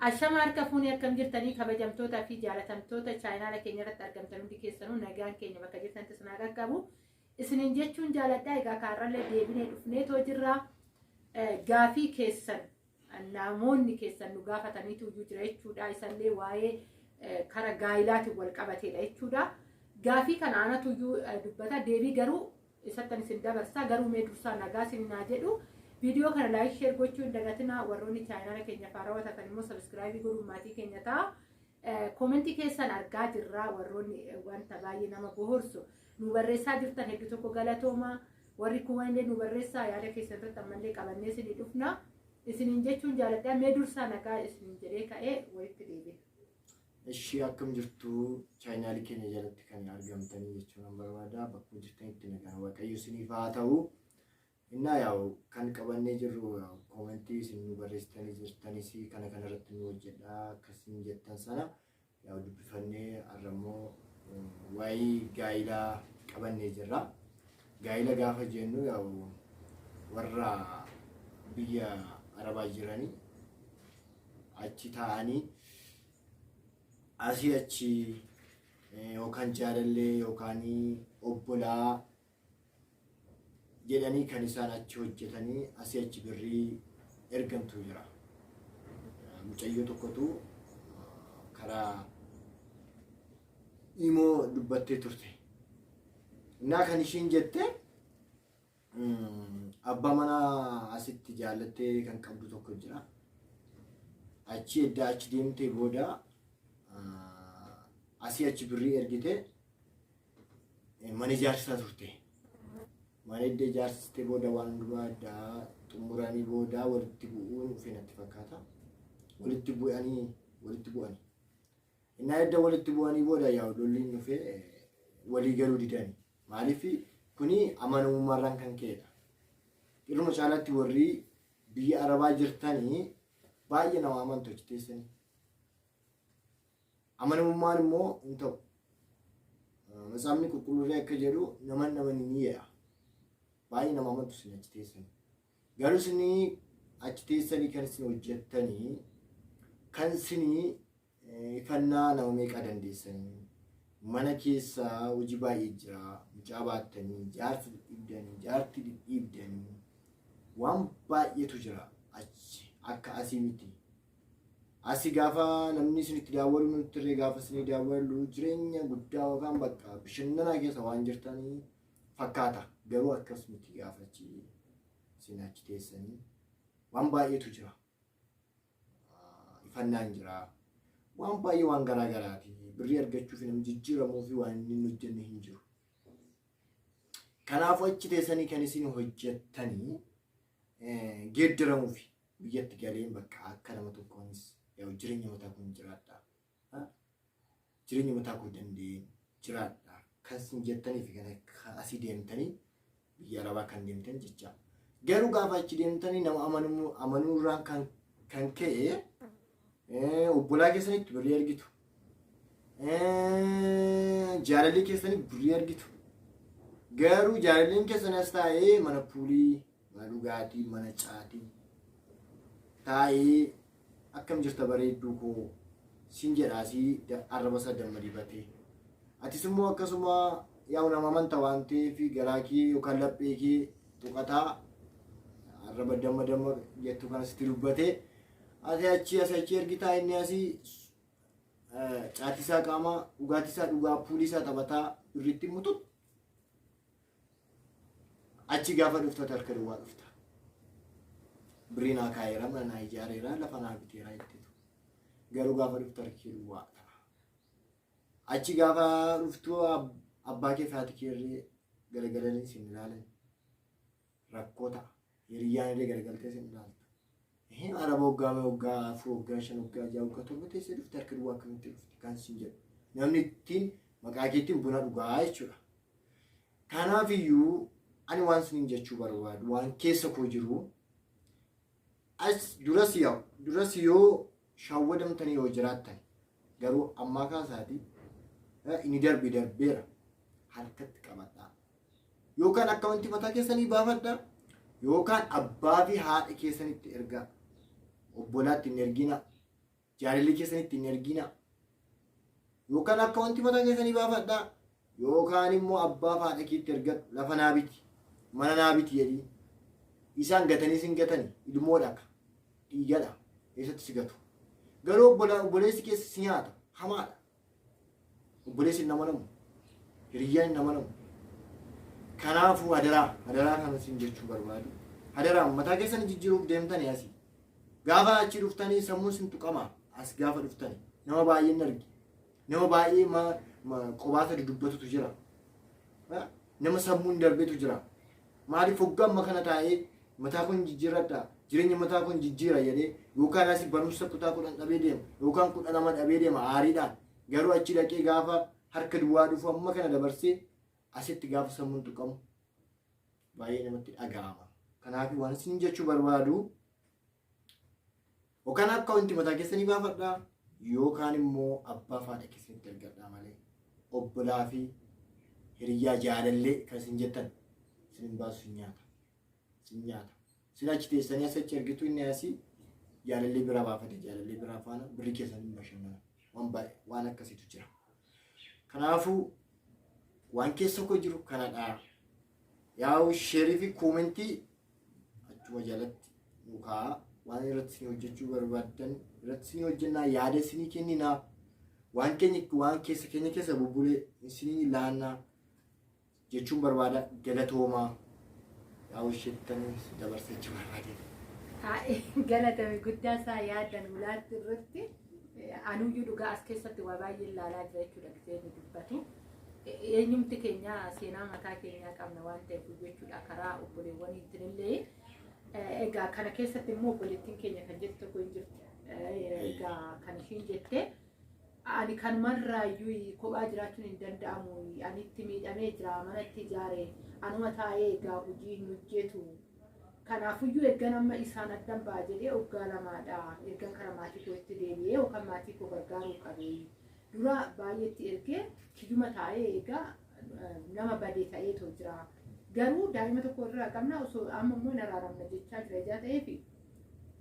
Ashama harka fuunee akkam jirtanii kabajamtoota fi jaalatamtoota chaayinaala keenya irratti argamtan hundi keessanuu nagaan keenya bakka jirtanitti isin haa qaqqabu. Isiniin jechuun jaaladha. Egaa kaarrallee deebinee dhufnee too jirra. Gaafii keessan namoonni keessan nu gaafataniitu iyyuu jira jechuudha. Isallee waa'ee kara gaayilaatiin wal qabateedha jechuudha. Gaafii kana anatu iyyuu dubbata. Deebii garuu isattan isin dabarsa. Garuu mee dursaa nagaa isin naa jedhu. Viidiyoo kana like share gochuu hin dagatinaa. Warroonni chaayinaala keenya faarawaa taatan immoo subscribe godhuun maatii keenya ta'a. Koomentii keessan argaa jirra. Warroonni wanta baay'ee nama bohorsu nu barreessaa jirtan hedduu tokko galatooma. Warri kuwanillee nu barreessaa yaada keessan irratti ammallee qabannee isinii dhufna. Isiniin jechuun jaaladha. Mee dursaa nagaa isiniin jedhee ka'ee walitti deebi'a. Ishii akkam jirtu chaayinaalii keenya jalatti kan argamtanii jechuun nan barbaada. Bakkuma jirtanitti nagaan Waaqayyo isiniif haa ta'u. Innaa yaa'u kan qabannee jirru koomentii isin nu barreessitanii jirtanis kana kanarratti nu hojjedha akkasiin jettan sana yaa'u dubbifannee har'a immoo waa'ee gaa'ilaa qabannee jirra. Gaa'ila gaafa jennu yaa'u warra biyya Arabaa jiranii achi taa'anii asii achi yookaan jaalallee yookaan obbolaa jedhanii kan isaan achi hojjetanii asii achi birrii ergantu jira. Mucayyoo tokkotu karaa imoo dubbattee turte. Innaa kan ishiin jette abbaa manaa asitti jaallattee kan qabdu tokko jira. Achi edda achi deemtee booda asii achi birrii ergite mana ijaarsisaa turte. Mana edda ijaarsistee booda waan hundumaa adda xumuranii booda walitti bu'uun dhufe natti fakkaata. Walitti bu'anii walitti bu'anii. Innaa edda walitti bu'anii booda yaa lolliin dhufe walii galuu didani. Maaliif kuni amanamummaarraan kan ka'edha. Irruma caalaatti warri biyya Arabaa jirtanii baay'ee nama amantu achi teessanii. Amanamummaan immoo hin ta'u. Matsaafni qulqulluun akka jedhu nama namani ni jedha. Baay'ee nama amantu isin achi teessanii. Garuu isin achi teessanii kan isin hojjettanii kan isin ifannaa nama meeqaa dandeessanii mana keessa hojii baay'ee jira mucaa baattanii jaarsa dhidhiibdanii jaartii dhidhiibdanii waan baay'eetu jira achi akka asii miti. Asi gaafa namni isinitti daawwalu nutti illee gaafa isinii daawwalu jireenya guddaa yookaan bakka bashannanaa keessa waan jirtanii fakkaata. Garuu akkas miti gaafa achi isin achi teessanii waan baay'eetu jira. Ifannaan jira. Waan baay'ee waan garaa garaati. Birrii argachuuf namni jijjiiramuu fi waan inni hin hojjenne hin jiru. Kanaafuu achi teessanii kan isin hojjettanii geeddaramuufi. Biyyatti galeen bakka akka nama tokkoonis yaa'u jireenya mataa koon jiraadha. Jireenya mataa koo danda'een jiraadha. Kan isin jettanii fi kan asii deemtanii biyya arabaa kan deemtan jecha. Garuu gaafa achi deemtanii nama amanuurraan kan ka'e obbolaa keessanitti birrii argitu. Jaalallee keessanitti birrii argitu. Garuu jaalalleen keessan as taa'ee mana puulii mana dhugaatii, mana caatii taa'ee akkam jirta bareedduu koo siin jedhaa si arraba isaa damma dibatee. Atis immoo akkasuma yaa'u nama amanta waan ta'eef garaa kee yookaan laphee kee tuqataa arraba damma damma jettu kana sitti dubbatee ati achi asii achi ergitaa inni asii caatisaa qaamaa dhugaatisaa dhugaa puulisaa taphataa birritti mutut Achi gaafa dhuftu ati harka duwwaa dhufta. Birrii naa kaa'eera, mana naa ijaareera, lafa naa biteera jetteetu. Garuu gaafa dhuftu harki kee duwwaa ta'a. Achi gaafa dhuftu abbaa kee fi haati kee illee garagalanii sin ilaalan. Rakkoo ta'a. Hiriyyaan illee garagaltee sin ilaaltu. Araba waggaa waggaa 4, waggaa 5, waggaa 6, waggaa 7 teessee dhufte harka duwwaa akkamitti dhufte kan sin jedhu. Namni ittiin maqaa keetiin buna dhugaa jechuudha. Kanaaf iyyuu ani waan isiniin jechuu barbaadu waan keessa koo jiru as duras yaa'u duras yoo shawwadamtanii yoo jiraattan garuu ammaa kaasaati inni darbe darbeera harkatti qabadhaa. Yookaan akka wanti mataa keessanii baafadhaa yookaan abbaa fi haadha keessanitti ergaa obbolaatti hin ergina. Jaalalli keessan itti hin erginaa. Yookaan akka wanti mataa keessanii baafadhaa. Yookaan immoo abbaa fi haadha keetti ergadhu lafa naa biti. Mana naa biti jedhii. Isaan gatanii sin gatani ilmoodha akka dhiigadha eessatti si gatu. Garuu obboleessi keessa si nyaata hamaadha. Obboleessi hin amanamu. Hiriyyaan hin amanamu. Kanaafuu hadaraa hadaraa kana sin jechuu barbaadu. Hadaraa mataa keessan jijjiiruuf deemtanii asii. Gaafa achi dhuftanii sammuun sin tuqama. As gaafa dhuftanii nama baay'een argi. Nama baay'ee qobaata dudubbatutu jira. Nama sammuun darbetu jira. Maaliif hoggaa amma kana taa'ee mataa kun jijjiirradha jireenya mataa kun jijjiira jedhee yookaan asi barumsa kutaa 10 dhabee deema yookaan 12 dhabee deema aariidhaan garuu achi dhaqee gaafa harka duwwaa dhufu amma kana dabarsee asitti gaafa sammuun tuqamu baay'ee namatti dhaga'ama. Kanaaf waan isin jechuu barbaadu yookaan akka wanti mataa keessanii baafadhaa yookaan immoo abbaa fi haadha keessanitti ergadhaa malee obbolaa fi hiriyyaa jaalallee kan isin jettan isin hin baasu isin nyaata. Isin nyaata. Isin achi teessanii as achi ergitu inni asii jaalallee biraa baafate jaalallee biraa faana birri keessan hin bashannana. Waan baay'ee waan akkasiitu jira. Kanaafuu waan keessa koo jiru kanadha. Yaa'u sheerii fi koomentii achuma jalatti nu kaa'a. Waan irratti isin hojjechuu barbaaddan irratti isin hojjennaa yaada isinii kenninaa. Waan keenya waan keessa keenya keessa bubbulee isinii laannaa jechuun barbaada galatoomaa. Yaa'u isheettanii dabarsachuu barbaade. Galatame guddaa isaa yaada nu laatti irratti anuyyuu dhugaa as keessatti waa baay'ee ilaalaa jira jechuudha gisee inni dubbatu. Eenyumti keenya seenaa mataa keenyaa qabna waan ta'eef jechuudha karaa obboleewwaniitiin egaa kana keessatti immoo obboleettiin keenya kan jettu tokko hin jirti. Egaa kan ishiin jette ani kanumarraayyuu kophaa jiraachuun hin danda'amu ani itti miidhamee jira manatti ijaare anuma taa'ee egaa hojii hin hojjetu. Kanaafuyyuu ergan amma isaan addan ba'a jedhee waggaa lamaadha ergan kara maatii koo itti deebi'ee yookaan maatii koo gargaaruu qabee. Dura baay'eetti ergee kiyyuma taa'ee egaa nama badee ta'eetoo jira. Garuu daa'ima tokko irraa qabna osoo amma immoo hin araaramna jechaa jira ijaa ta'eef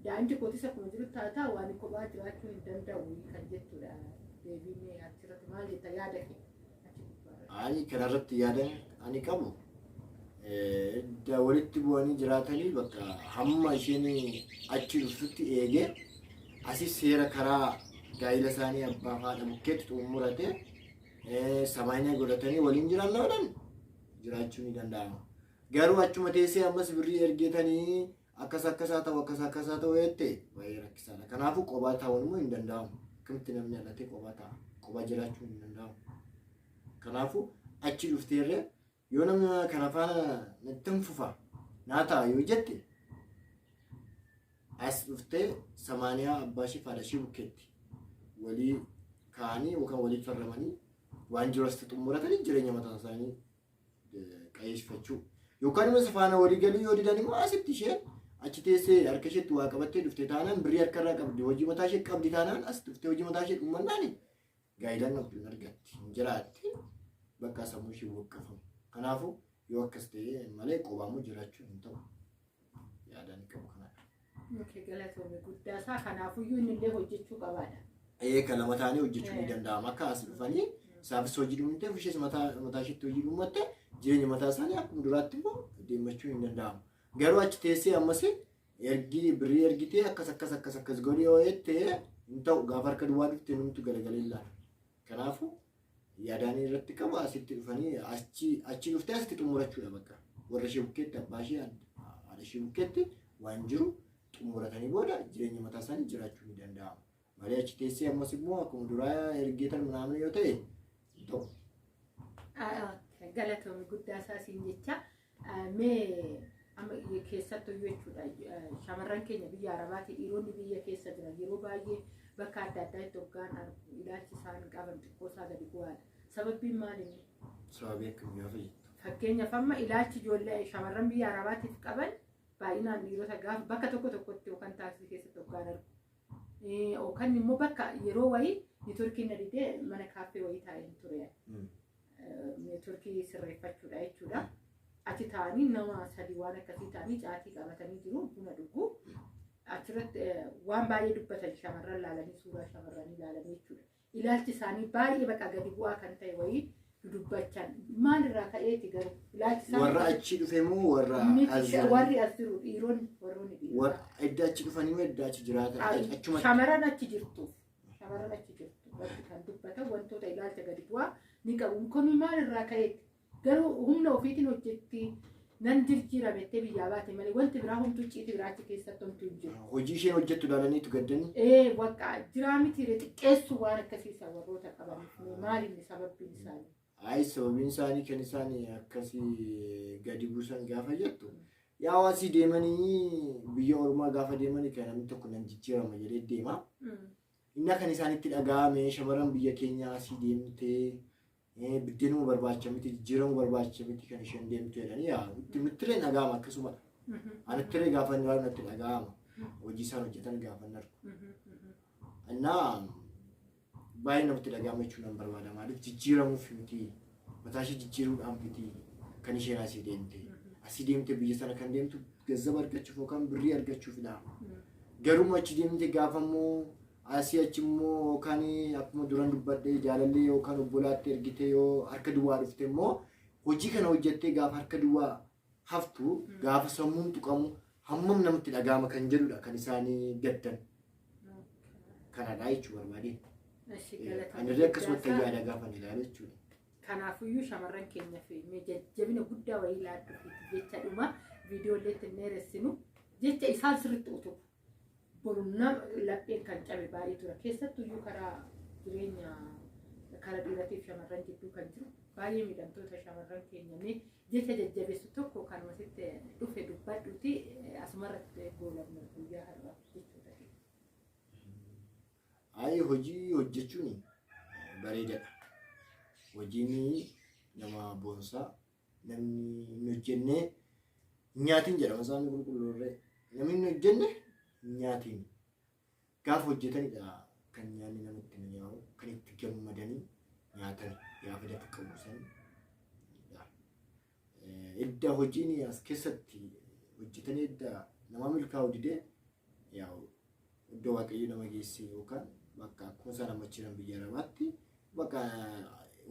daa'imti kootis akkuma jiru taataa waan kophaa jiraachuu hin danda'u kan jettudha. Deebiin achirratti maal jetta yaada kee achi gubbaarra? Ani kanarratti yaada ani qabu edda walitti bu'anii jiraatanii bakka hamma isheen achi dhuftutti eegee asis seera karaa gaa'ila isaanii abbaa fi haadha bukkeetti xumurate samaayina godhatanii waliin jiraannaadhaan jiraachuu ni danda'ama. Garuu achuma teessee ammas birrii ergeetanii akkas akkasaa ta'u akkas akkasaa ta'u jette baay'ee rakkisaadha. Kanaafuu qobaa taa'uun immoo hin danda'amu. Akkamitti namni dhalatee qobaa taa'a? Qobaa jiraachuun hin danda'amu. Kanaafuu achi dhufteerree yoo nama kana faana natti hin fufa naa ta'a yoo jette as dhuftee samaaniyaa abbaa ishee fi haadha ishee bukkeetti walii kaa'anii yookaan walii farramanii waan jiru asitti xumuratanii jireenya mataa isaanii qajeelfachuu. Yookaan immoo isa faana walii galuu yoo didan immoo asitti isheen achi teessee harka isheetti waa qabattee dhufte taanaan birrii harka irraa qabdi hojii mataa ishee qabdi taanaan as dhuftee hojii mataa ishee dhummannaani gaayilaan qabdu hin argatti hin jiraatti bakka sammuu ishee waqqafamu. Kanaafuu yoo akkas ta'e malee qobaamuu jiraachuu hin ta'u. Yaadaan qabu kanadha. Okay, galatoome guddaa isaa kanaafuyyuu inni illee hojjechuu qabaadha. Ee kan lama ta'anii hojjechuun ni danda'ama. Akka as dhufanii isaafis hojii dhumte ishees mataa mataa isheetti hojii dhummatte jireenya mataa isaanii akkuma duraatti immoo deemmachuun hin danda'amu. Garuu achi teessee ammas ergi birrii ergitee akkas akkas akkas akkas godhi yoo jette hin ta'u gaafa harka duwwaa dhufte numtu galagalee ilaala. Kanaafuu yaadaan irratti qabu asitti dhufanii achi achi dhuftee asitti xumurachuudha bakka. Warra ishee bukkeetti abbaa ishee haadha ishee bukkeetti waan jiru xumuratanii booda jireenya mataa isaanii jiraachuu ni danda'ama. Malee achi teessee ammas immoo akkuma duraa ergeetan minaamin yoo ta'e hin ta'u. Galatoomi guddaa isaa siin jecha mee amma keessattuu jechuudha shamarran keenya biyya Arabaatii dhiironni biyya keessa jiran yeroo baay'ee bakka adda addaatti hoggaan argu ilaalchi isaan qaban xiqqoo isaa gadi bu'aadha. Sababbiin maal inni? Sababii akkamii gaafa jettu? Fakkeenyaaf amma ilaalchi ijoollee shamarran biyya Arabaatiif qaban baay'inaan dhiirota gaafa bakka tokko tokkotti yookaan taaksii keessatti hoggaan argu. Yookaan immoo bakka yeroo wayii neetworkiin na didee mana kaaffee wayii taa'een ture. Neetworkii sirreeffachuudha jechuudha. Achi taa'anii nama sadii waan akkasii ta'anii caatii qabatanii jiru buna dhugu. Achirratti waan baay'ee dubbatan shamarran laalanii suuraa shamarranii laalanii jechuudha. Ilaalchi isaanii baay'ee baqa gadi bu'aa kan ta'e wayii dudubbachaan maalirraa ka'eeti garuu ilaalchi isaanii Warra achi dhufe moo warra as jiran? Warri as jiru dhiironni warroonni dhiirota. Warra edda achi dhufanii moo edda achi jiraatan? Achumatti. Shamarran achi jirtu. Shamarran achi jirtu. Wanti kan dubbatan wantoota ilaalcha gadi bu'aa ni qabu. Kun maalirraa ka'eeti? Garuu humna ofiitiin hojjetti nan jijjiirame jettee biyyaa baate malee wanti biraa homtuu icciitii biraa achi keessatti homtuu hin jiru. Hojii isheen hojjettu ilaalaniitu gaddanii. Ee bakka jiraa miti xiqqeessu waan akkasiisa warroota qabaniif maal inni sababbiin isaanii? Ayi sababiin isaanii kan isaan akkasii gadi buusan gaafa jettu yaa asii deemanii biyya ormaa gaafa deemanii kan namni tokko nan jijjiirama jedhee deema. Inni kan isaanitti dhaga'ame shamarran biyya keenyaa asii deemtee biddeenuma barbaacha miti jijjiiramuu barbaacha miti kan isheen deemtu jedhanii yaa nuttiree dhaga'ama akkasumadha. Anattiree gaafa inni ilaalu natti dhaga'ama. Hojii isaan hojjetan gaafa inni argu. Innaa baay'ee namatti dhaga'ama jechuun nan barbaada. Maaliif jijjiiramuuf miti mataa ishee jijjiiruudhaan miti kan isheen asii deemte. Asii deemte biyya sana kan deemtu gazzaba argachuuf yookaan birrii argachuufidha. Garuu achi deemte gaafa immoo asii achi immoo yookaan akkuma duran dubbadhee jaalallee yookaan obbolaatti ergite yoo harka duwwaa dhufte immoo hojii kana hojjettee gaafa harka duwwaa haftu gaafa sammuun tuqamu hammam namatti dhaga'ama kan jedhudha kan isaanii gaddan kanadha jechuu barbaade. Ani illee akkasumatti yaada gaafa ilaalu jechuudha. Kanaafiyyuu shamarran keenyaaf jajjabina guddaa wayii laadduufi jecha dhuma viidiyoolee itti dheeressinu jecha isaan sirriitti utubu. Boru nama lapheen kan cabe baay'ee tura. Keessattuyyuu karaa jireenya karaa dhiiratiif shamarran jidduu kan jiru baay'ee miidhamtoota shamarran keenya mee jecha jajjabeessu tokko kanuma sitti dhufe dubbadhuuti asumarratti goolabna guyyaa har'aa jechuudha. Ayi hojii hojjechuun bareedaadha. Hojiin nama boonsaa namni hin hojjenne hin nyaatin jedhama isaan qulqulluurree. Namni hin hojjenne hin nyaatin. Gaafa hojjetanidha kan nyaanni namatti mi'aawu kan itti gammadanii nyaatan gaafa dafqa buusan. Edda hojiin as keessatti hojjetanii edda nama milkaa'u didee yaa'u iddoo waaqayyo nama geesse yookaan bakka akkuma isaan amma jiran biyya arabaatti bakka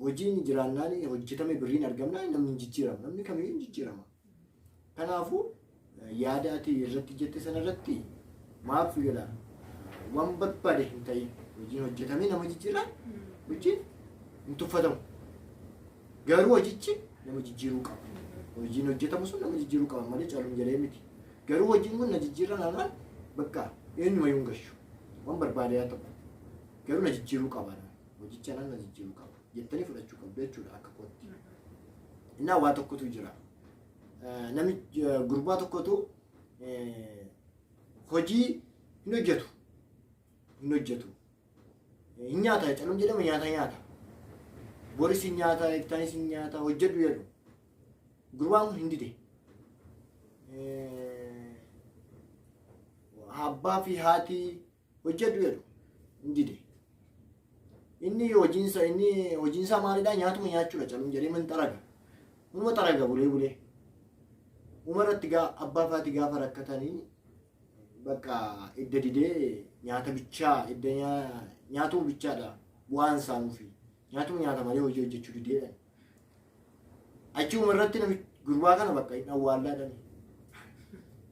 hojiin jiraannaan hojjetame birriin argamnaan namni hin jijjiirama namni kamiyyuu hin jijjiirama. Kanaafuu yaada ati irratti jette sana irratti maaf jedha waan barbaade hin ta'in hojiin hojjetamee nama jijjiiraan hojiin hin tuffatamu. Garuu hojichi nama jijjiiruu qaba. Hojiin hojjetamu sun nama jijjiiruu qaba malee caaluun jedhee miti. Garuu hojiin kun na jijjiirra naannaan bakka eenyumayyuu hin gashu. Waan barbaade haa ta'u. Garuu na jijjiiruu qaba. Hojicha naan na jijjiiruu qaba. Jettanii fudhachuu qabdu jechuudha akka kootti. Innaa waa tokkotu jira. Nami gurbaa tokkotu hojii hin hojjetu. Hin hojjetu. Hin nyaata caluun jedhama nyaata nyaata. Boris hin nyaata, iftaanis hin nyaata, hojjedhu jedhu. Gurbaan kun hin dide. Abbaa fi haati hojjedhu jedhu hin dide. Inni hojiinsa inni hojiinsaa maalidhaa nyaatuma nyaachuudha caluun jedhee man xaraga. Uma xaraga bulee bulee. Uma irratti gaa abbaa fi haati gaafa rakkatanii bakka edda didee nyaata bichaa edda nyaatuma bichaadha bu'aan isaa nuufi. Nyaatuma nyaata malee hojii hojjechuu dideedha. Achuma irratti namichi gurbaa kana bakka hin awwaallaa jedhanii.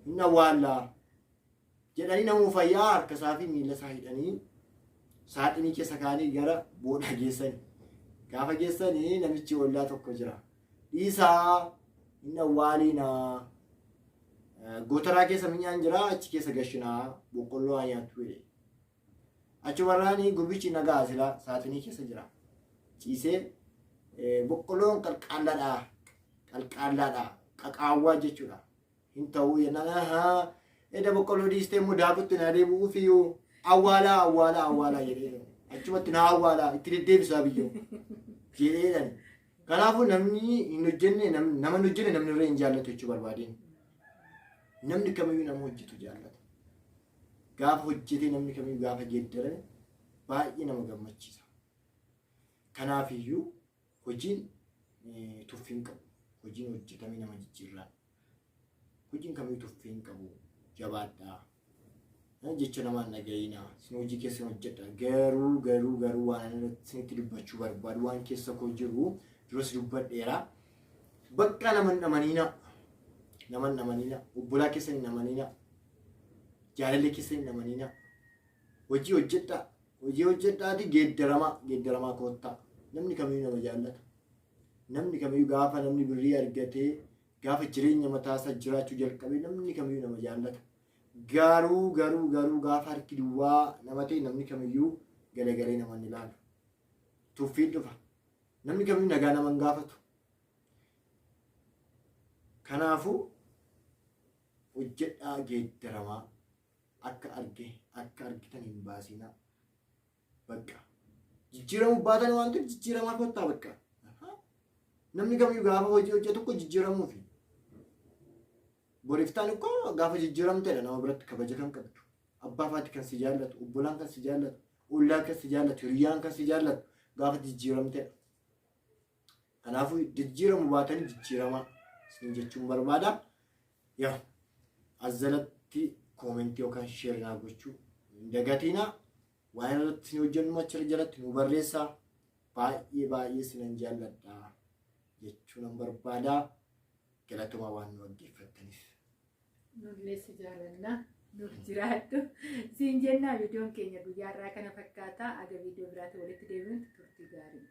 Hin awwaallaa jedhanii namuu fayyaa harka isaa fi miila isaa hidhanii saaxinii keessa kaanii gara booda geessani. Gaafa geessanii namichi ollaa tokko jira. Dhiisaa hin awwaaliinaa. Gootaraa keessa minyaan jira achi keessa gashinaa boqqolloo haa nyaattu jedhe. Achumarraanii gurbichi nagaa sila saaxinii keessa jira. Ciisee boqqolloon qalqaallaadha. Qalqaallaadha. Qaqaawwaa jechuudha. Hin ta'uu jennaan ahaa edda boqqolloo dhiistee immoo daakutti na deebi'uuf iyyuu awwaalaa awwaalaa awwaalaa jedhee achumatti na awwaalaa itti deddeebisaa biyyoo jedheedhaan. Kanaafuu namni hin hojjenne nama hin hojjenne namni irra hin jaallatu jechuu barbaadeen. Namni kamiyyuu nama hojjetu jaallata. Gaafa hojjetee namni kamiyyuu gaafa geeddarame baay'ee nama gammachiisa. Kanaafiyyuu hojiin tuffii hin qabu. Hojiin hojjetamee nama jijjiirraan. Hojiin kamiyyuu tuffii hin qabu. Jabaadhaa. Jecha namaan dhaga'inaa. Isin hojii keessan hojjedha. Garuu garuu garuu waan ani isinitti dubbachuu barbaadu waan keessa koo jiru duras dubbadheera. Bakka nama hin amaniina. Nama hin amaniina. Obbolaa keessan hin amaniina. Jaalallee keessan hin amaniina. Hojii hojjedhaa. Hojii hojjedhaati geeddaramaa geeddaramaa koottaa. Namni kamiyyuu nama jaallata. Namni kamiyyuu gaafa namni birrii argatee gaafa jireenya mataasaa jiraachuu jalqabee namni kamiyyuu nama jaallata. Garuu garuu garuu gaafa harki duwwaa nama ta'e namni kamiyyuu galagalee nama hin ilaalu. Tuffiin dhufa. Namni kamiyyuu nagaa nama hin gaafatu. Kanaafuu hojjedhaa geeddaramaa akka arge akka argitan hin baasinaa. Bakka. Jijjiiramuu baatan waan ta'eef jijjiiramaa kottaa bakka. Namni kamiyyuu gaafa hojii hojjetu tokko jijjiiramuufi. Boriftaan ikkoo gaafa jijjiiramtedha nama biratti kabaja kan qabdu. Abbaa faati kan si jaallatu, obbolaan kan si jaallatu, ollaan kan si jaallatu, hiriyyaan kan si jaallatu gaafa jijjiiramtedha. Kanaafuu jijjiiramu baatanii jijjiiramaa isin jechuun barbaada. Yaa as jalatti koomentii yookaan sheer naa gochuu hin dagatiinaa. Waan irratti isin hojjennu achi jalatti nu barreessaa. Baay'ee baay'ee isinan jaalladha jechuu nan barbaada. Galatoomaa waan nu dhaggeeffattaniif. Nullee si jaalanna. Nuuf jiraadhu. Siin jennaa viidiyoon keenya guyyaa irraa kana fakkaata. Aga viidiyoo biraatti walitti deebinutti turtii gaarii.